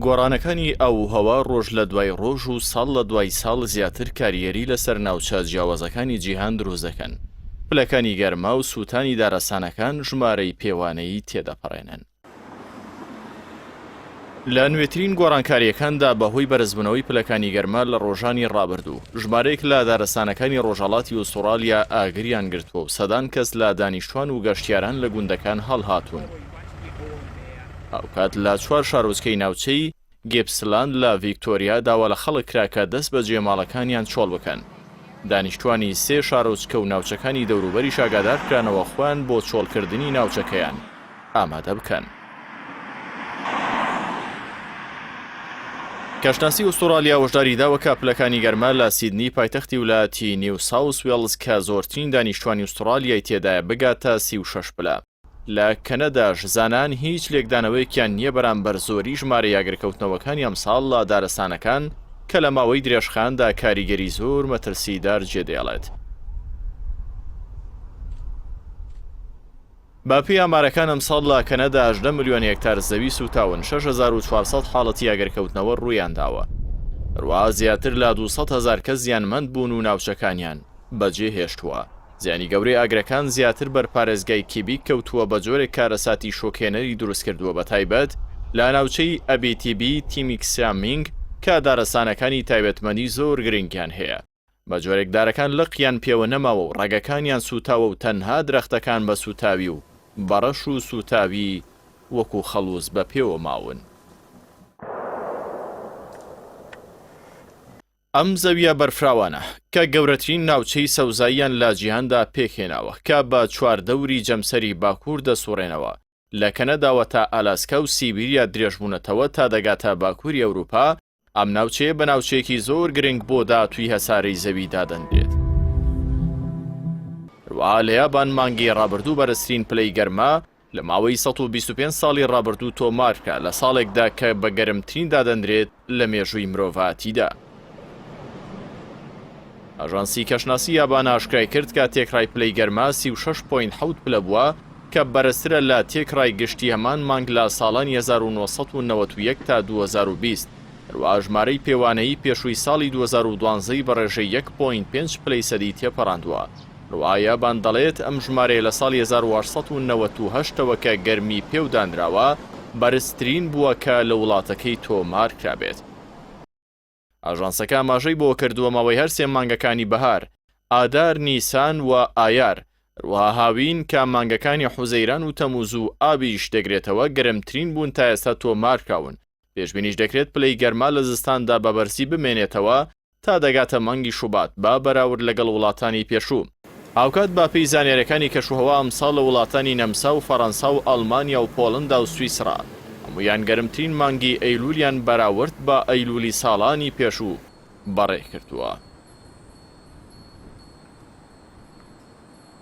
گۆڕانەکانی ئاووهەوا ڕۆژ لە دوای ڕۆژ و ساڵ لە دوای ساڵ زیاتر کاریگەری لەسەر ناوچە جیاوازەکانی جیهان دروست دەکەن، پلەکانی گەرما و سووتانی دارستانەکان ژمارەی پێوانەیی تێدەپەڕێنن. لە نوێترین گۆڕانکارییەکاندا بەهۆی بەرزبوونەوەی پلەکانی گەرما لە ڕۆژانی ڕابردوو، ژمارەیەک لە دارستانەکانی ڕۆژهەڵاتی ئوستوڕالیا ئاگریان گرتووە و سەدان کەس لە دانیشتوان و گەشتیاران لە گوندەکان هەڵهاتوون. هاوکات لە چوار شارۆچکەی ناوچەی گیپسلاند لە ڤیکتۆریا داوا لە خەڵک کرا کە دەست بەجێ ماڵەکانیان چۆڵ بکەن. دانیشتوانی سێ شارۆچکە و ناوچەکانی دەوروبەریش ئاگادار کرانەوە خۆیان بۆ چۆڵکردنی ناوچەکەیان ئامادە بکەن. کەشناسی ئوستوڕالیا هۆشداری داوە کە پلەکانی گەرما لە سیدنی پایتەختی ولایەتی نیو ساوس وێڵز کە زۆرترین دانیشتوانی ئوستوڕالیای تێدایە بگاتە 36 پلە. لە کەنەداش زانایان هیچ لێکدانەوەیەکیان نییە بەرامبەر زۆری ژمارەی ئاگرکەوتنەوەکانی ئەمساڵ لە دارستانەکان کە لە ماوەی درێژخایەندا کاریگەری زۆر مەترسیدار جێدێڵێت. بەپێی ئامارەکان ئەمساڵ لە کەنەدا 18 ملیۆن هێکتار زەوی سووتاون، 6400 حاڵەتی ئاگرکەوتنەوە ڕوویانداوە. هەروەها زیاتر لە 200 هەزار کەس زیانمەند بوون و ناوچەکانیان بەجێهێشتووە. زیانی گەورەی ئاگرەکان زیاتر بەر پارێزگای کیبیک کەوتووە بە جۆرێک کارەساتی شۆکهێنەری دروستکردووە بەتایبەت لە ناوچەی ئەبیتیبی تیمیکسامینگ کە دارستانەکانی تایبەتمەندی زۆر گرنگیان هەیە بە جۆرێک دارەکان لقیان پێوە نەماوە و ڕەگەکانیان سووتاوە و تەنها درەختەکان بە سووتاوی و بە ڕەش و سووتاوی وەکو خەڵوز بە پێوە ماون. ئەم زەوییە بەرفراوانە، کە گەورەترین ناوچەی سەوزاییان لە جیهاندا پێکهێناوە، کە بە چواردەوری جەمسەری باکوور دەسوڕێنەوە، لە کەنەداوە تا ئالاسکا و سیبیریا درێژبوونەتەوە تا دەگاتە باکووری ئەوروپا، ئەم ناوچەیە بە ناوچەیەکی زۆر گرنگ بۆ داهاتووی هەسارەی زەوی دادەنرێت. هەروەها لە یابان مانگی ڕابردوو بەرزترین پلەی گەرما لە ماوەی 125 ساڵی ڕابردوو تۆمارکرا لە ساڵێکدا کە بە گەرمترین دادەنرێت لە مێژووی مرۆڤایەتیدا. ئاژانسی کەشناسی یابان ئاشکرای کرد کە تێکڕای پلەی گەرما 36.7 پلە بووە کە بەرزترە لە تێکڕای گشتی هەمان مانگ لە ساڵانی 1991 تا 2020، هەروەها ژمارەی پێوانەیی پێشووی ساڵی 2012 ی بە ڕێژەی 1.5 پلەی سەدی تێپەڕاندووە. هەروەها یابان دەڵێت ئەم ژمارەیە لە ساڵی 1898 ەوە کە گەرمی پێو دانراوە بەرزترین بووە کە لە وڵاتەکەی تۆمارکرابێت. ئاژانسەکە ئاماژەی بەوەکردووە، ماوەی هەر سێ مانگەکانی بەهار، ئادار، نیسان و ئایار، هەروەها هاوین کە مانگەکانی حوزەیران و تەمووز و ئابیش دەگرێتەوە، گەرمترین بوون تا ئێستا تۆمارکراون، پێشبینیش دەکرێت پلەی گەرما لە زستاندا بە بەرزی بمێنێتەوە تا دەگاتە مانگی شوبات بە بەراورد لەگەڵ وڵاتانی پێشوو. هاوکات بەپێی زانیاریەکانی کەشوهەوا ئەمساڵ لە وڵاتانی نەمسا و فەرەنسا و ئەڵمانیا و پۆڵندا و سویسڕا هەموویان گەرمترین مانگی ئەیلولیان بەراورد بە ئەیلولی ساڵانی پێشوو بەڕێکردووە.